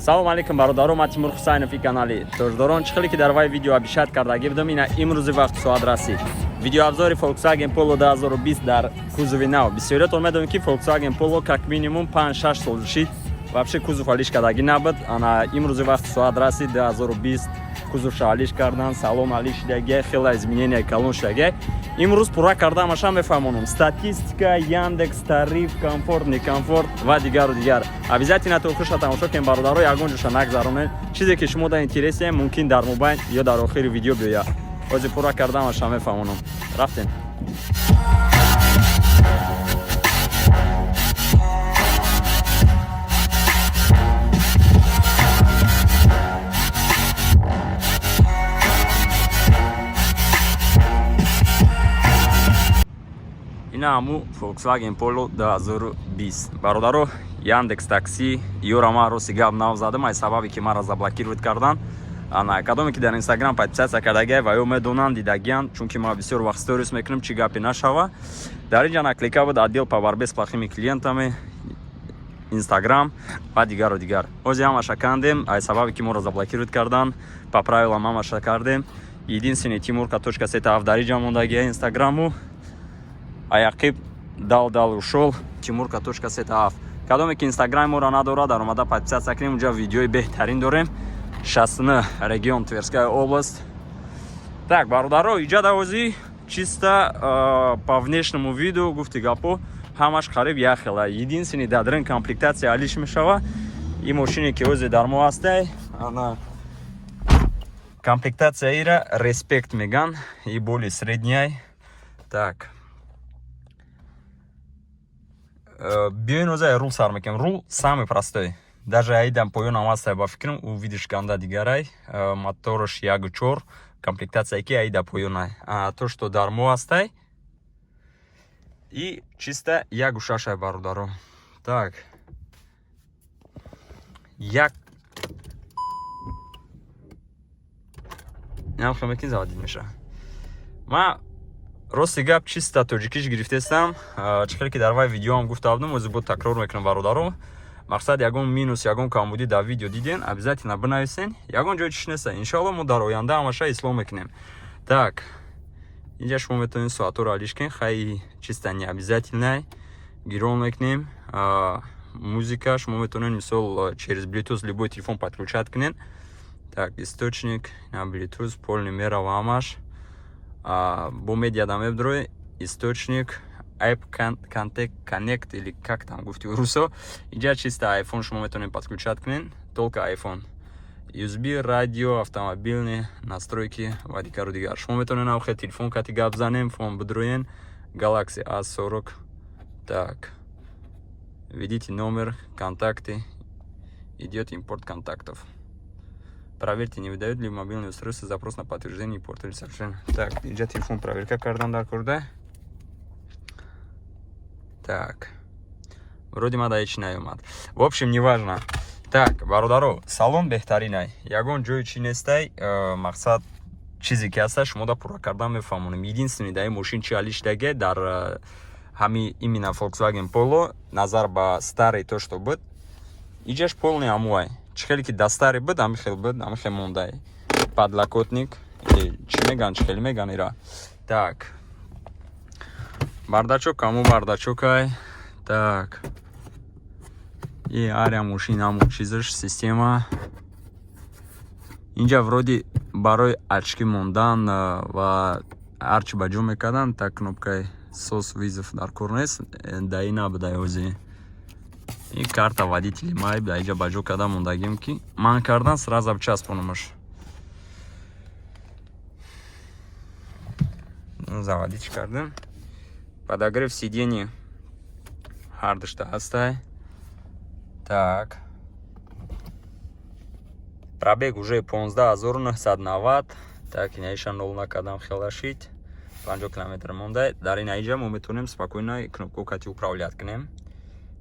Салом алейкум, бародаро! Ман Тимур Ҳусайнов и канали Тоҷдорон. Чӣ хеле ки дар вай видео обещать кардагӣ будам, ина имрӯзи вақт соат расид. Видеообзори Volkswagen Polo 2020 дар кузови нав. Бисёриятон медонед, ки Volkswagen Polo как минимум 5-6 сол шид, вообще кузов алиш кардагӣ набуд. Ана имрӯзи вақт соат расид, 2020 кузовша алиш кардан, салон алиш шидагия, хела изменения калон шидагия. Имрӯз пурра кардаамаша мефаҳмонам: статистика, Яндекс тариф, комфорт, некомфорт ва дигару дигар. Обязательно то охирша тамошо кунем, бародаро, ягон ҷоша нагзаронед. Чизе ки шумо дар интересе, мумкин дар мобайн ё дар охири видео биёяд. Ҳозир пурра кардаамаша мефаҳмонам. Рафтем. Ина ҳаму Volkswagen Polo 2020, бародаро. Яндекс Такси ёра ман, рости гап, нав задам, ай сабабе ки маро заблокировать кардан. Ана кадоме ки дар Инстаграм подписаться кардагиай ва ё медонанд, дидагианд, чунки ман бисёр вақт сторис мекунам. Чӣ гапе нашава, дар инҷа наклейка буд: «Отдел по борьбе с плохими клиентами», Инстаграм ва дигару дигар. Ҳозир ҳамаша кандем, ай сабабе ки моро заблокировать кардан. По правилам ҳамаша кардем. Единственный Тимурка.сета дар инҷа мондагия Инстаграму аяқиб дал дал ушол Тимурка.сета. Кадоме ки Инстаграми моро надорад, дар омада подписаться кунем, унҷа видеои беҳтарин дорем. 69 регион, Тверская область. Так, бародаро, иҷа давозӣ чисто по внешнему виду, гуфти гапо, ҳамаш қариб як хела. Единственный дадрин комплектация алиш мешава. И мошине ки ҳозир дар мо ҳастай, ана комплектация ира Респект меган и более средняй. Так, биёин, оза рул сар мекунем. Рул самый простой, даже айдам поёнам ҳастай, ба фикрам, у видиш ганда дигарай. Мотораш 1,4, комплектация ки айда поёнай. То что дар мо ҳастай и чисто 1,6-ай, бародаро. Так, як инам хел мекунӣ, заводить меша. Ма, рости гап, чисто тоҷикиш гирифтестам. Чӣ хеле ки дар вай видеоам гуфта будам, ози бо такрор мекунам, бародаро: мақсад, ягон минус, ягон камбудӣ дар видео диден, обязательно бинависен. Ягон ҷой чиш неста, иншоалло мо дар оянда ҳамаша ислоҳ мекунем. Так, инҷа шумо метавонед соатҳоро алиш кунед, хай, чисто не обязательно. Гирон мекунем. Музыка шумо метавонед, мисол, через Bluetooth любой телефон подключать кунед. Так, источник на Bluetooth полный мерава ҳамаш. Бо медиада мебдурой, источник App Contact Connect или как там гуфти русо. Инҷа чисто iPhone шумо метавонед подключать кунед, только iPhone. USB, радио, автомобильные настройки ва дигару дигар. Шумо метавонед навхе телефон кати гап занем, фон бидроен. Galaxy A40. Так, введите номер, контакты, идет импорт контактов. Проверьте, не выдает ли мобильное устройство запрос на подтверждение импорта или сообщения. Так, инҷа телефон проверка кардан дар корда. Так, вроде мада ҳеч наёмад, в общем, неважно. Так, бародаро, салон беҳтаринай, ягон ҷои чӣ нестай. Мақсад, чизе ки ҳаста, шумо да пурра кардан мефаҳмонем. Единственный дар ин мошин чи алиш даге дар ҳами именно Volkswagen Polo назар ба старый, то что буд, иҷаш полный ҳамуай. Чӣ хеле ки да старый буд, ҳами хел буд, ҳами хел мондай. Подлокотник чӣ меган, чӣ хеле меган ира. Так, бардачок ҳаму бардачокай. Так, и ҳар як мошин ҳаму чизаш, система. Инҷа вроде барои очки мондан ва ҳарчи ба ҷо мекардан. Так, кнопкаи SOS, вызов дар кор нест, даи набудай. Ҳозир и карта водители май дар инҷа ба ҷо карда мондагим, ки ман кардан сразу бичаспонамаш. Заводить кардем. Подогрев сиденья ҳардушта ҳастай. Так, пробег уже 15 990. Так, инаиша нол накардам, хелашид, 50 километр монда. Дар ин аиҷа мо метавонем спокойно кнопко кати управлять кунем,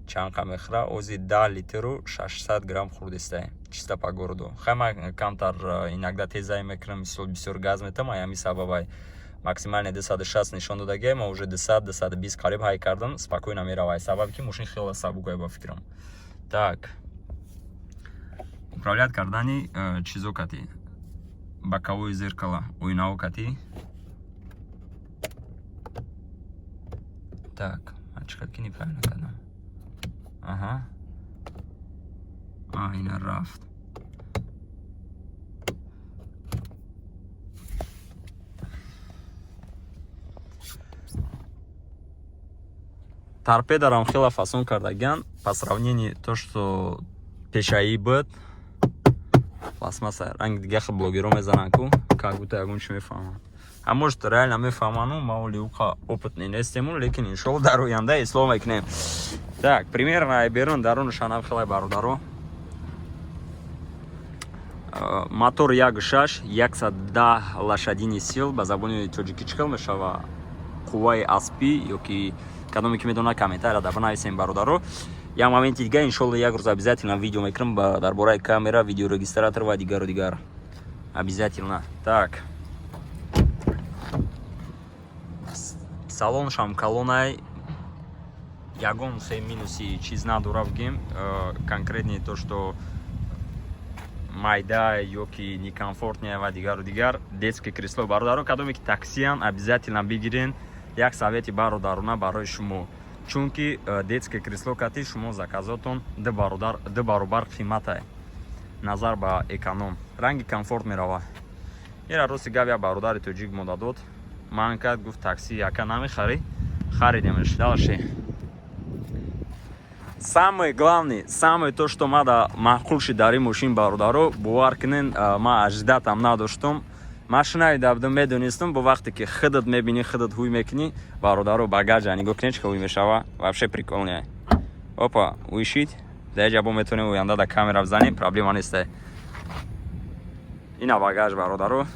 чанд қа мехӯра. Ози 10 литру 600 грамм хӯрдистай, чисто по городу. Хай, ман камтар иногда тезай мекунам, мисол, бисёр газ метам, ай ҳами сабабай максимально 260 нишон додагиай, ма уже 200, 220 қариб ҳай кардам, спокойно меравай, сабаби ки мошин хеле сабукай, ба фикрам. Так, Управлять кардани чизо кати, боковое зеркало, оинао кати. Так, а чӣ ки неправильно кардам? Аҳа, а ина рафт. Торпедарам хела фасон кардагиан по сравнению то, что пешаӣ буд. Пластмасса ранги дига, хел блогеро мезананд ку, как будто ягон чи мефаҳманд. А может, реально мефаҳману, ма оли уқа опытный нестему, лекин иншолло дар оянда ислоҳ мекунем. Так, примерно берун дарунашанам хелай, бародаро. Мотор 1.6, 110 лошадиный сил. Ба забони тоҷикӣ чӣ хел мешава? Қувваи аспӣ ё ки кадоме ки медона, комментария да бинависем, бародаро. Як моменти дига, иншолло, як рӯз обязательно видео мекунам дар бораи камера, видеорегистратор ва дигару дигар, обязательно. Так, салоншам калонай, ягон се минуси чиз надора, бигем, конкретный то, что майда ё ки некомфортный ва дигару дигар. Детский кресло, бародаро, кадоме ки таксиян, обязательно бигирен. Як совети бародарона барои шумо, чунки детское кресло кати шумо заказотон ду баробар қиматай назар ба эконом. Ранги комфорт мерава. Ира, рости гап, як бародари тоҷик мода дод, ман кард, гуфт: «Такси яка намехарӣ?» Харидемш. Дальше, самое главное, самое то, что мада маъқул шид дар ин мошин, бародаро, бовар кунен, ман ожидатам надоштум. Машинаи будам, медонистам, бо вақте ки худат мебинӣ, худат ҳуй мекунӣ, бародаро. Багажа нигоҳ кунед, чӣ ҳуй мешава, вообще прикольный. Опа, уйшид. Дар ҷа бо метавонем оянда да камера бизанем, проблема неста. Ина багаж, бародаро.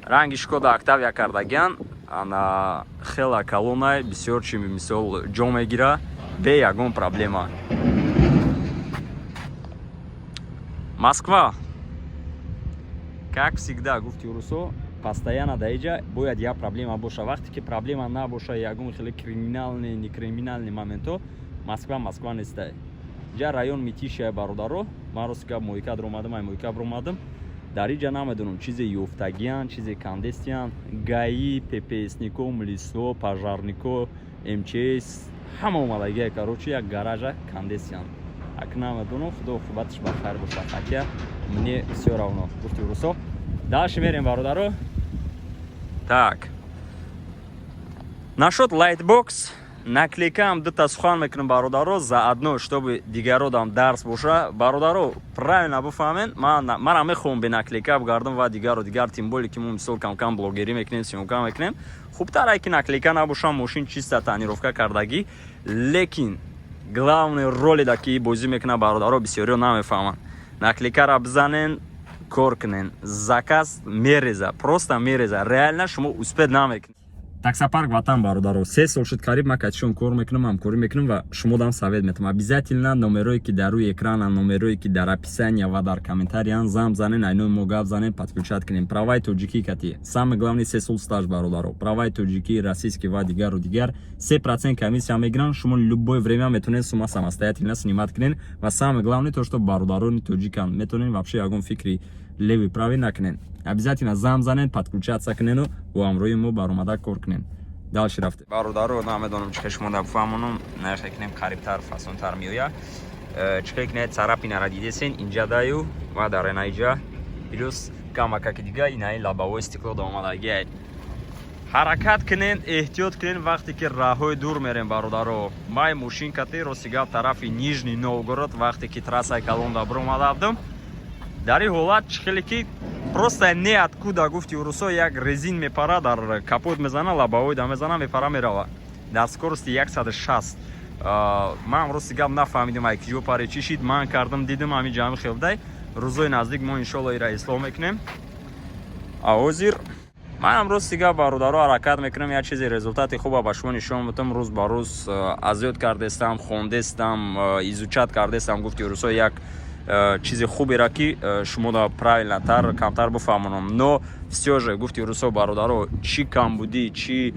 Ранги Шкода Октавия кардагиан, ана хела калонай, бисёр чи, мисол, ҷо мегира бе ягон проблема. Москва, как всегда, гуфти русо, постоянно дар иҷа бояд як проблема боша. Вақте ки проблема набоша, ягон хеле криминальный, некриминальный моментҳо, Москва Москва нестай. Ҷа район Мытищия, бародаро. Ман, рости гап, мойка омадам, ай мойка омадам. Дар иҷа намедонам, чизе ёфтагиян, чизе кандестиян. ГАИ, ППСнико, милисо, пожарнико, МЧС, ҳама омадагия. Короче, як гаража кандестиян. Ак намедонам, худо оқибаташ ба хайр боша, хотя мне всё равно, гуфти русо. Дальше мерем, бародаро. Так, нашод лайтбокс, наклейкаам дута сухан мекунам, бародаро, заодно, чтобы дигародам дарс боша. Бародаро, правильно буфаҳмен, мара мехоҳам бе наклейка бигардам ва дигару дигар, тем более ки мо, мисол, камкам блогерӣ мекунем, съёмка мекунем. Хубтар ай ки наклейка набошам, мошин чиста, тонировка кардагӣ. Лекин главный роли да ки бозӣ мекунад, бародаро, бисёриё намефаҳманд: наклейкара бизанен, кор кунен, заказ мереза, просто мереза, реально шумо успеть намекунед. Таксопарк Ватан, бародаро, 3 сол шуд қариб ман катишон кор мекунам, ҳамкорӣ мекунам ва шумо дам совет метам: обязательно номерое ки дар рӯи экрана, номерое ки дар описания ва дар комментариян, зам занен, айнои мо гап занен, подключать кунем. Праваи тоҷикӣ кати, самое главное, 3 сол стаж, бародаро, праваи тоҷикӣ, российский ва дигару дигар, 3% комиссия мегиранд. Шумо любое время метавонед сума самостоятельно снимать кунен. Ва самое главное то, что бародарони тоҷикан, метавонед, вообще ягон фикри левый правый накунен. Обязательно зам занен, подключаться кунену бо ҳамроҳи мо баромада кор кунен. Дальше рафте, бародаро. Намедонам, чӣ шумо да бифаҳмонам, нархе кунем, қарибтар, фасонтар меоя. Чӣ кунед, царапинара дидесен инҷа даю ва дар инаиҷа, плюс камакаки дига инаи лобовое стекло да омадагиай. Ҳаракат кунен, эҳтиёт кунен, вақте ки раҳҳои дур мерем, бародаро. Май мошин кати, рости гап, тарафи Нижний Новгород, вақте ки трассаи калон да биромада будам, дар ин ҳолат чӣ хеле ки просто ниоткуда, гуфти урусо, як резин мепара, дар капот мезана, лобовой да мезана, мепара, мерава дар скорости 160. Ман, рости гап, нафаҳмидим, ай киҷо паре, чӣ шид. Ман кардам, дидим, ҳамин ҷамъи хелдай. Рӯзои наздик мо иншолло ира ислоҳ мекунем. А ҳозир манам, рости гап, бародаро, ҳаракат мекунам як чизи результати хуба ба шумо нишон бидам. Рӯз ба рӯз азёд кардестам, хондестам, изучать кардестам, гуфти рӯзҳо як Чизи хуберо, ки шуморо правильнотар, камтар бифаҳмонам. Но всё же, гуфти рӯсо, бародаро, чӣ камбудӣ, чӣ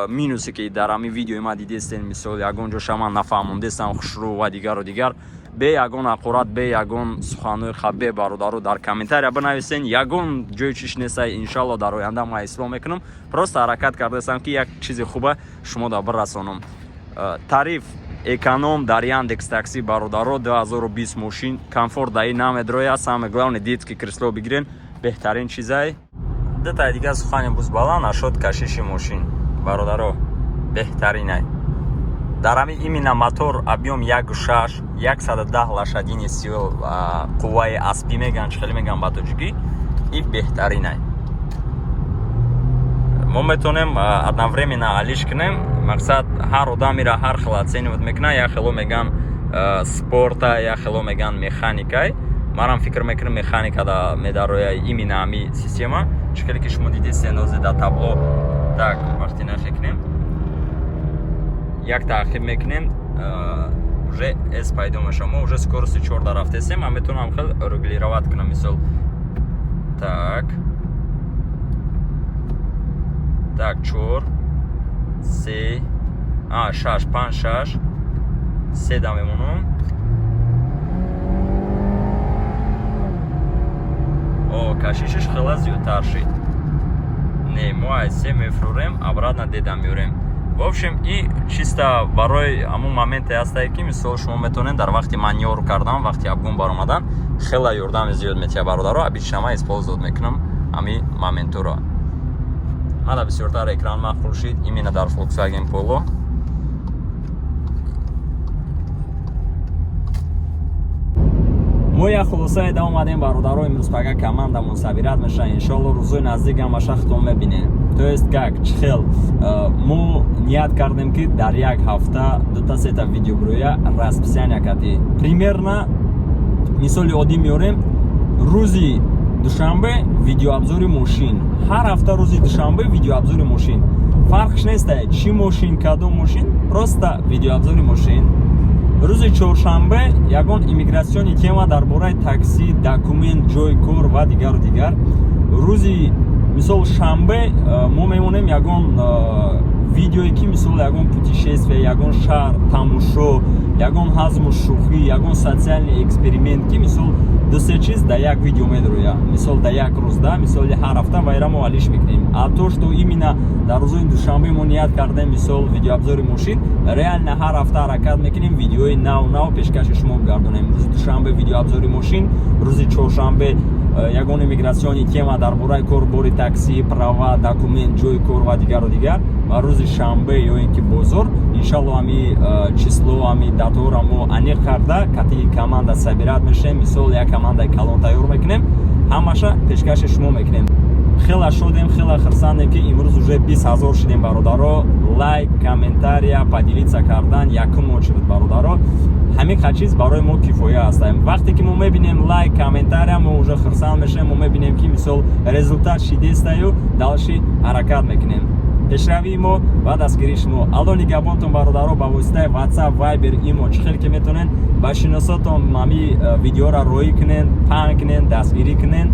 минусе ки дар ҳамин видеои ман дидестен, мисол, ягон ҷоша ман нафаҳмондестам хушрӯ ва дигару дигар, бе ягон ҳақорат, бе ягон суханҳои хабе, бародаро, дар комментария бинависен. Ягон ҷои чиш нестай. Иншалло, дар оянда ман ислоҳ мекунам. Просто ҳаракат кардастам, ки як чизи хуба шумо да бирасонам. Тариф эконом дар Яндекс Такси, бародаро, 2020 мошин комфорт даи намедроя. Самое главное, детский кресло бигирен, беҳтарин чизай. Дутаи дигар сухани бузбала нашод. Кашиши мошин, бародаро, беҳтаринай. Дар ҳамин именно мотор объем 1,6, 110 лошадиный сил, қувваи аспӣ меган, чӣ хеле меган ба тоҷикӣ, и беҳтаринай. Мо метавонем одновременно алиш кунем. Мақсад, ҳар одамира ҳар хел оценивать мекунад. Як хело меган спорта, як хело меган механикай. Манам фикр мекунам, механикада медароя именно ҳами система. Чӣ хеле ки шумо дидед нозе дар табло. Так, вақте нахе кунем, як таъқиб мекунем, уже с пайдо мешавад. Мо уже скорости чорда рафтесем. Ман метавонам хел регулировать кунам, мисол, так, так, чор, се, шаш, панҷ, шаш, се да мемонам. О, кашишиш хела зиёдтар шид. Не, мо аз се мефурем, обратно деда меорем. В общем, и чисто барои ҳамун моменте ҳастае, ки, мисол, шумо метавонед дар вақти манёвр кардан, вақти обгон баромадан хела ёрдами зиёд метиҳад, бародаро. Обычно ман использовать мекунам ҳамин моментуро. Мана бисёртар экран махрул шид именно дар Volkswagen Polo. Мо як хулосае да омадем, бародаро. Имрӯз пага командамон собирать меша, иншоалло, рӯзои наздик ҳамаша худтон мебинем. То есть как, чӣ хел мо ният кардем, ки дар як ҳафта дута, сета видео бирӯя, расписания кати. Примерно, мисоли оддӣ меорем: рӯзи душанбе видеообзори мошин, ҳар ҳафта рӯзи душанбе видеообзори мошин. Фарқш несте чӣ мошин, кадом мошин, просто видеообзори мошин. Рӯзи чоршанбе ягон иммиграционный тема дар бораи такси, документ, ҷои кор ва дигару дигар. Рӯзи, мисол, шанбе мо мемонем ягон видеое, ки, мисол, ягон путешествие, ягон шаҳр тамошо, ягон ҳазму шӯхӣ, ягон социальный эксперимент, ки, мисол, дусе чиз дар як видео медроя, мисол, дар як рӯз да. Мисоли, ҳар ҳафта вайра мо алиш мекунем. А то, что именно дар рӯзои душанбе мо ният кардем, мисол, видеообзори мошин, реально ҳар ҳафта ҳаракат мекунем видеои нав нав пешкаши шумо бигардонем. Рӯзи душанбе видеообзори мошин, рӯзи чоршанбе ягон иммиграционный тема дар бораи корбори такси, права, документ, ҷои кор ва дигару дигар, ва рӯзи шанбе ё ин ки бозор. Иншалло, ҳами число, ҳами датаҳоро мо аниқ карда, кати команда собирать мешавем. Мисол, як командаи калон тайёр мекунем, ҳамаша пешкаши шумо мекунем. Хела шодем, хела хурсандем, ки имрӯз уже 20 000 шудем, бародаро. Лайк, комментария, поделиться кардан якум очередь, бародаро, ҳамин қа чиз барои мо кифоя аст. Вақте ки мо мебинем лайк, комментария, мо уже хурсанд мешавем. Мо мебинем, ки, мисол, результат шидестаю, дальше ҳаракат мекунем. Пешравии мо ва дастгирии шумо. Алло нигаҳбонтон, бародаро. Ба воситаи WhatsApp, Viber, имо, чӣ хел ки метавонед, ба шиносотон ҳами видеоро роӣ кунен, паҳн кунен, дастгирӣ кунен.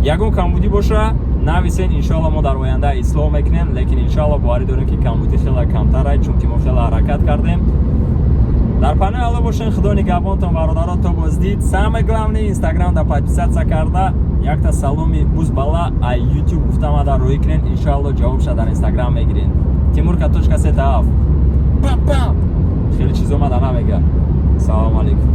Ягон камбудӣ боша, нависен. Иншоалло, мо дар оянда ислоҳ мекунем. Лекин, иншоалло, боварӣ дорем, ки камбудӣ хеле камтарай, чунки мо хеле ҳаракат кардем. Дар паноҳи Алло бошен, худо нигаҳбонтон, бародаро. То боздид. Самое главное, Инстаграм да подписаться карда, якта саломи бузбала ай Ютуб гуфтамада роӣ кунен. Иншоалло, ҷавобша дар Инстаграм мегирен. Тимурка точка сета ҳафт. Пам пам, хеле чизо мада намега. Салому алейкум.